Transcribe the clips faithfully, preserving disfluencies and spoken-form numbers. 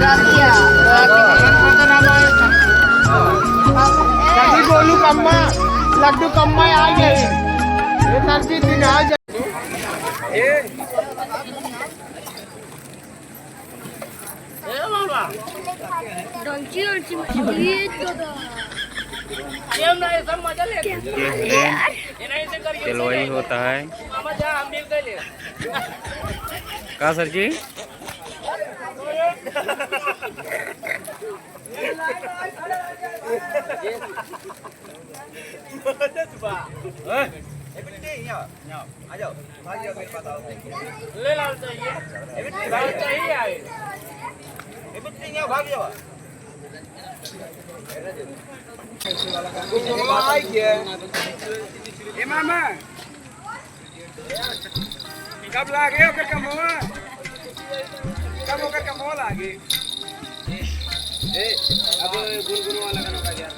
सभी गोलू कम्मा, लड्डू कम्मा आ गए। ये सर जी दिन आ गए। ए बाबा। डोलची, डोलची, ये तो दो। ये ना, ये सब मजा ले। देखते हैं, ये नहीं से करिए, चलवाई होता है। मामा जा, हम भी ले ले। का सर जी? ए बेटी, यहाँ, यहाँ, आ जाओ, भाग जाओ, मेरे पास आओ। ले लाओ चाहिए। ए बेटी, भाग चाहिए आए। ए बेटी, यहाँ भाग जाओ। ए मामा, कब लागे ओकर कमवा? कब ओकर कमवा लागे? ए, अब गुनगुनवा लगन का यार।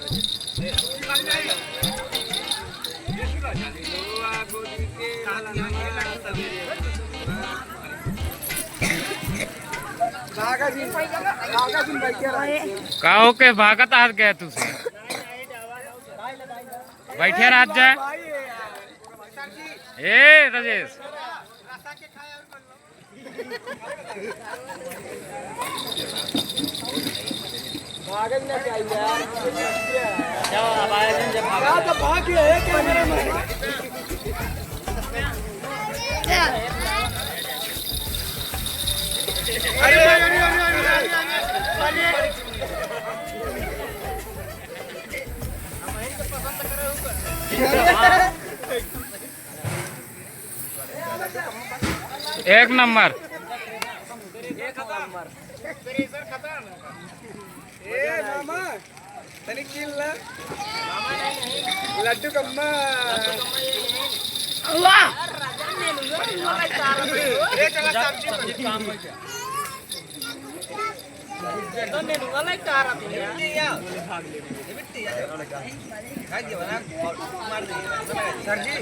काहो के भागत हाथ गया तुसे? बैठे रह जा। ए राजेश। भागल ना चाहिए यार। क्या तो भाग गए हैं क्या मेरे में? अरे, अरे, अरे। एक नंबर। ए मामा, तनी चिल ना। लड्डू कम्मा। वाह। ए, चला सब्जी। सर जी।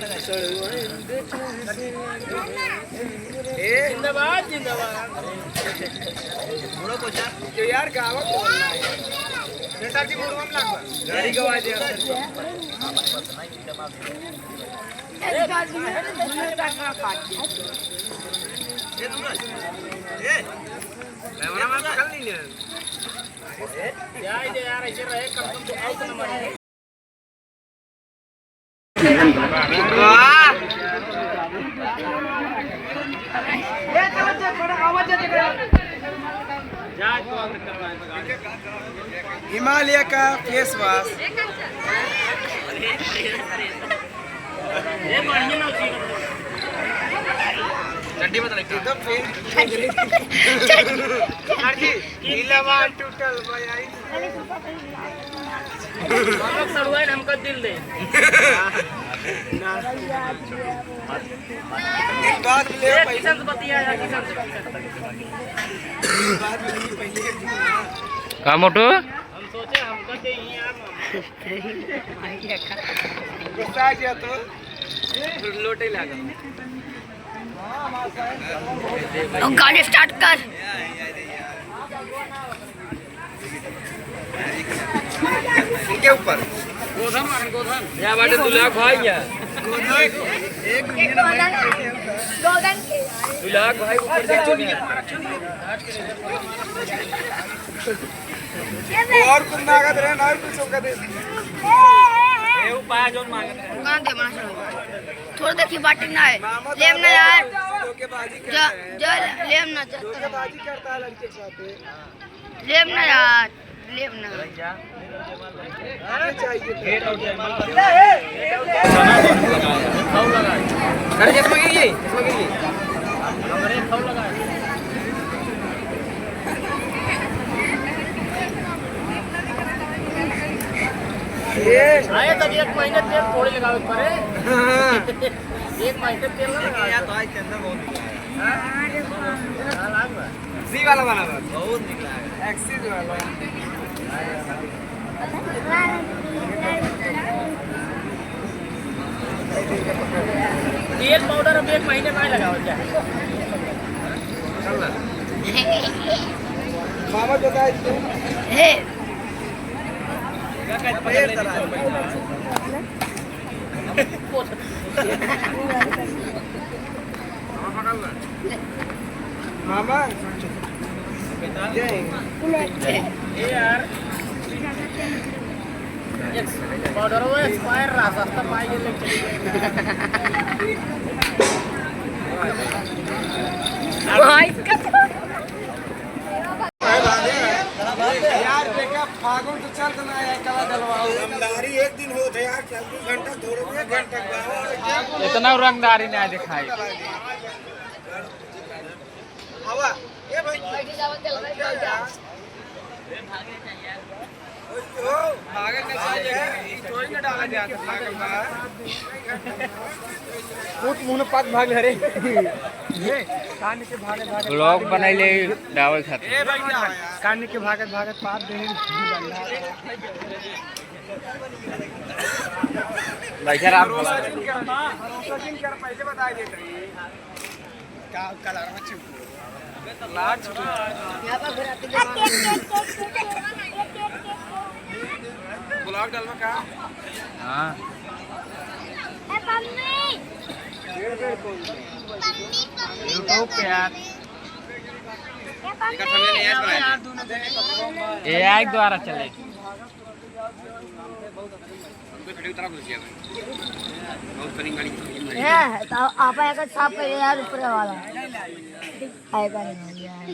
ए। जिंदाबाद, जिंदाबाद। जो यार गावा कौन है? ये सर जी, मुड़वा में लागवा। गाड़ी गवा दिया। हिमालय का फेस वॉश। चड्डी में तो नहीं। एकदम फेस। सर जी, गीला बाल टूटल भाई। हम लोग सड़ुआइन, हमका दिल दे। ना। बात ले ए, पहले। किशन से बतिया यार, किशन से, किशन से। बात ले पहले। का मोटू? हम सोचे हमका दे ही यार। गुस्सा आ गया तो लोटे लागल। गाड़ी स्टार्ट कर। इनके ऊपर। गोधन, गोधन। या बाटे दुलाख भाई या। गोधन। गोधन। दुलाख भाई ऊपर से चुनिया। वो और कुछ मांगत रहे ना, और कुछ होकर दे। ए, वो पाया जोन मांगत रहे। कहाँ दे बना सर? थोड़ा देखी बाटी ना है। लेम ना यार। धोखेबाजी जो, करता है। जो लेम ना, जो धोखेबाजी करता है लड़के के साथ। लेम ना यार, लेम ना। अरे चश्मा गिर गई, चश्मा गिर गई। आए तब एक महीने तेल थोड़े लगावे पड़े। हाँ। एक महीने तेल ना लगावे। या तो आज चंदा बहुत निकला है। हाँ? हाँ, लाग बा। जी वाला बना बा। बहुत निकला है। एक्सिस वाला। तेल पाउडर अब एक महीने ना लगावल जाए। चल ना। मामा जो गाय दे। हे। मामा। जय। ए यार। पाउडर वो एक्सपायर रहा, सस्ता पाई के लेके चली गई। भाई। यार, देखा, फागुन तो चल देना है, कला डलवाओ। रंगदारी एक दिन होत है यार, चौबीस घंटा, थोड़े एक घंटा के बाद। इतना रंगदारी ना दिखाई। हवा, ए भाई। भागल के चल, लेकिन ई थोड़ी ना डाला जाता, भागल बा। बहुत मुंह पाक भाग ले रे। ये कान के भागे, भागे। ब्लॉग बनाई ले, डावल खाते। ए भैया, कान के भागे, भागे पाप दे। बैठे राम। भरोसा जिन कर, भरोसा जिन कर, पहले बता देते। का कलर में चुप। लाल चुप। ब्लॉग डालवा का? हाँ। YouTube पे यार। एआई द्वारा चले। हमको वीडियो तरफ घुस गया भाई। बहुत करीब गाड़ी घुस गई। है, तो आप आएगा साफ करिए यार, ऊपर वाला। आएगा नहीं यार।